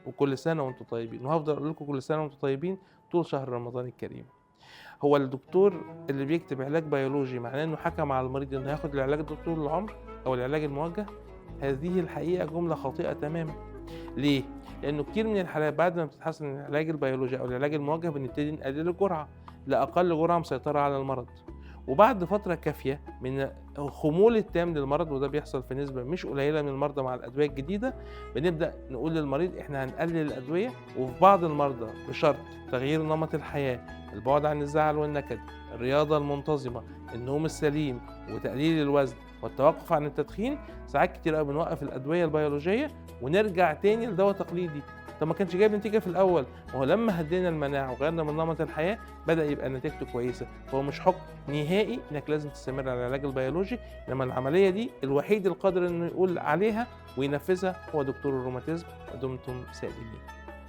وكل سنة وانتم طيبين، وهفضل اقول لكم كل سنة وانتم طيبين طول شهر رمضان الكريم. هو الدكتور اللي بيكتب علاج بيولوجي معناه انه حكم على المريض انه هياخد العلاج ده طول العمر او العلاج الموجه؟ هذه الحقيقة جملة خاطئه تماما. ليه؟ لانه كتير من الحالات بعد ما بتتحسن من العلاج البيولوجي او العلاج الموجه بنبتدي نقلل الجرعة لاقل جرعة مسيطرة على المرض، وبعد فترة كافيه من الخمول التام للمرض، وده بيحصل في نسبه مش قليله من المرضى مع الادوية الجديدة، بنبدا نقول للمريض احنا هنقلل الادوية. وفي بعض المرضى بشرط تغيير نمط الحياة، البعد عن الزعل والنكد، الرياضة المنتظمه، النوم السليم، وتقليل الوزن، والتوقف عن التدخين. ساعات كتير قوي بنوقف الادوية البيولوجية ونرجع تاني لدواء تقليدي. طب ما كانش جايب نتيجة في الاول، ما هو لما هدينا المناعة وغيرنا من نمط الحياة بدا يبقى نتيجته كويسة. فهو مش حكم نهائي انك لازم تستمر على العلاج البيولوجي، لما العملية دي الوحيد القادر انه يقول عليها وينفذها هو دكتور الروماتيزم. ودمتم سالمين.